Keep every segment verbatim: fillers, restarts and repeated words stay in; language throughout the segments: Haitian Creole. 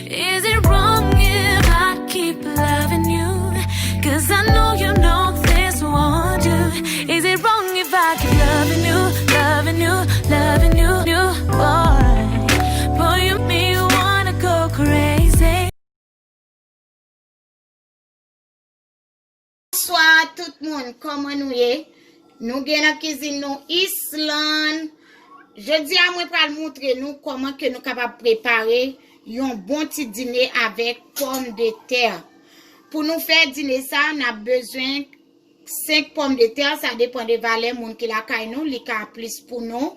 Is it wrong if I keep loving you? 'Cause I know you know this won't do. Is it wrong if I keep loving you, loving you, loving you, you, boy? Boy, you make me wanna go crazy. Bonswa tout moun, kòman nou ye? Nou gen nan kizin nou Island. Jodi a mwen pral montre nou kòman ke nou kapab prepare yon bon ti dine avèk pòmdetè. Pou nou fè dine sa, n ap bezwen senk pòmdetè, sa depann de valè moun ki lakay nou, li ka plis pou nou.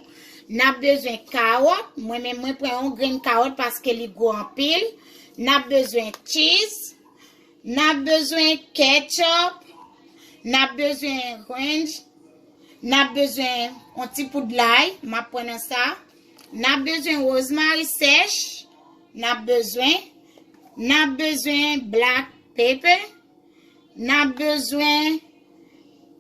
N ap bezwen kawòt, mwen menm mwen pran yon grenn kawòt paske li gwo anpil. N ap bezwen cheese, n ap bezwen ketchup, n ap bezwen ranch, n ap bezwen yon ti poud lay, m ap pran nan sa. N ap bezwen wozmari sèch, n ap bezwen, n ap bezwen black pepper, n ap bezwen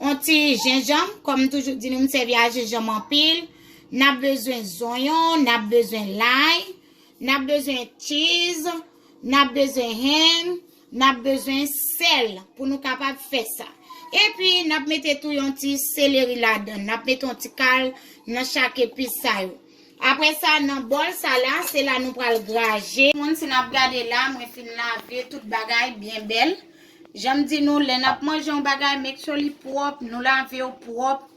yon ti jenjanm, kòm m toujou di nou, m sèvi a jenjanm anpil. N ap bezwen zonyon, n ap bezwen lay, n ap bezwen cheese, n ap bezwen ham, n ap bezwen sèl pou nou kapab fè sa. Epi, n ap mete tou yon ti seleri ladan l. N ap mete yon ti kal nan chak epis sa yo. Apre sa, nan bòl sa la, se la nou pral graje. Moun, si n ap gade la, mwen fin lave tout bagay byen bèl. Jan m di nou, lè n ap manje yon bagay, make sure li pwòp, nou lave yo pwòp,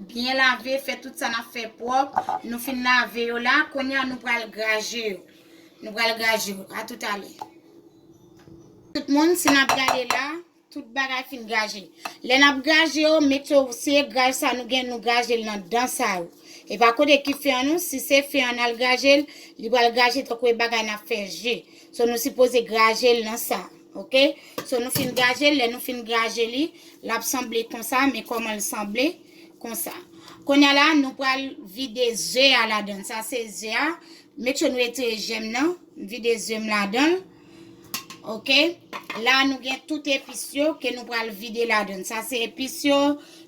byen lave, fè tout sa n ap fè pwòp. Nou fin lave yo la, kounye a nou pral graje yo. Nou pral graje yo. A toutalè. Tout moun, si n ap gade la, tout bagay fin graje. Lè n ap graje yo, make sure se graj sa nou gen, nou graje l nan dan sa yo. E pa kote ki fen an nou, si se fen an n al graje l, li pral graje tankou e bagay n ap fè je. So, nou sipoze graje l nan sa, oke? So, nou fin graje l, lè nou fin graje li, l ap sanble konsa, men kòman l sanble, konsa. Kounye a la, nou pral vide ze a ladan l. Sa se ze a. Make sure nou retire jèm nan. M vide ze m ladan l. Oke. La, nou gen tout epis yo ke nou pral vide ladan l. Sa se epis yo,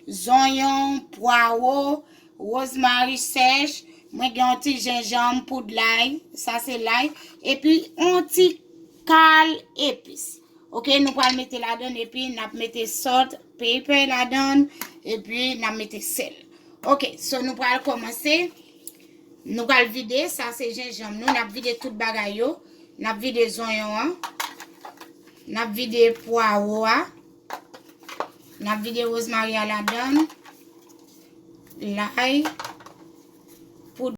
zonyon, pwawo, wozmari sèch. Mwen gen yon ti jenjanm, poud lay. Sa se lay. Epi, yon ti kal epis. Oke, nou pral mete ladan l, epi n ap mete salt, pepper ladan l, epi n ap mete sèl. Oke, so nou pral kòmanse. Nou pral vide, sa se jenjanm nou, n ap vide tout bagay yo. N ap vide zonyon an. N ap vide pwawo a. N ap vide wozmari a ladan l. Lay. Poud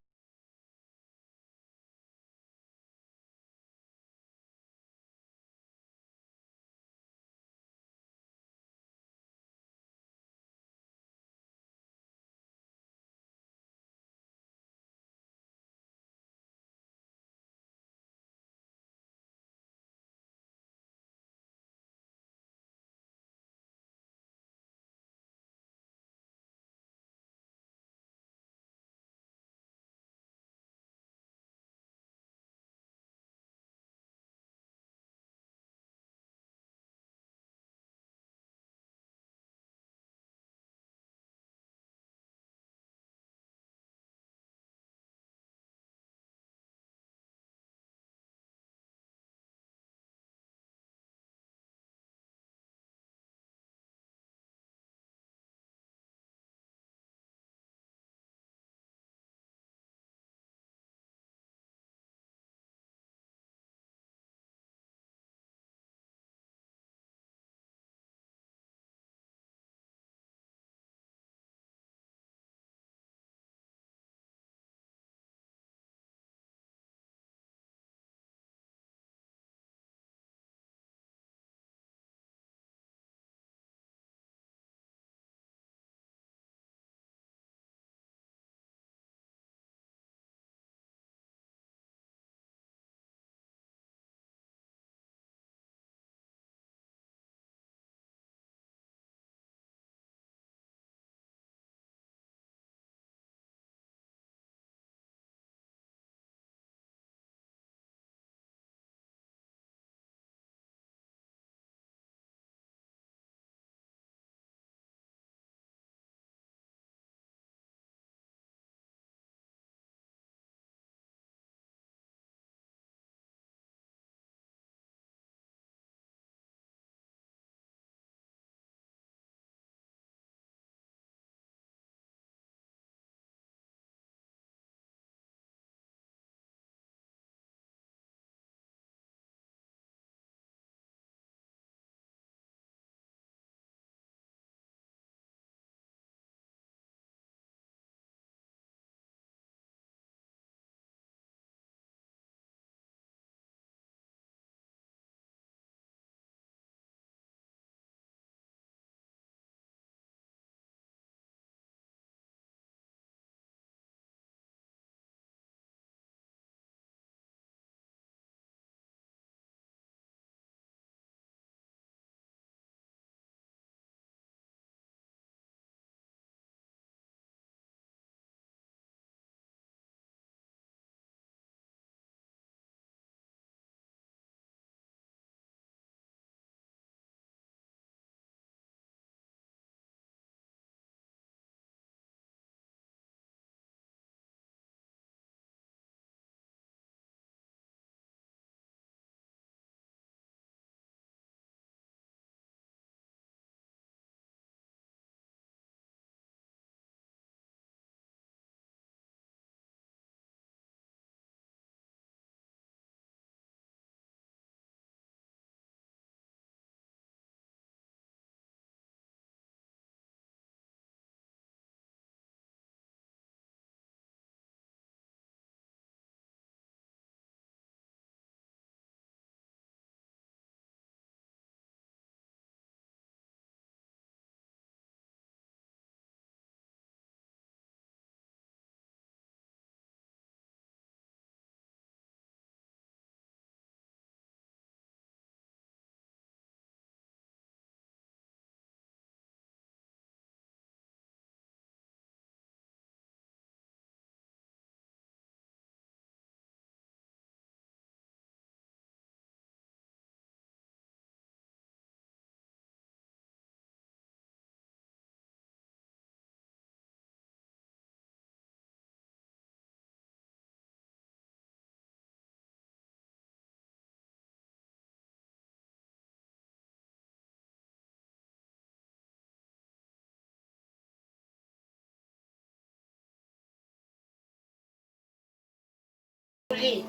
li.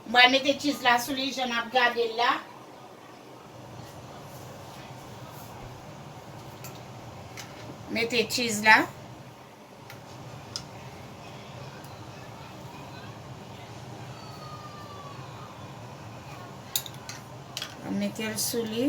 M pral mete cheese la sou li, jan n ap gade l la. Mete cheese la. Mete l sou li.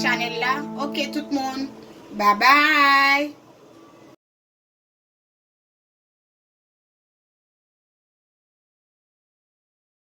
chanèl la. Ok, tout moun. Babay.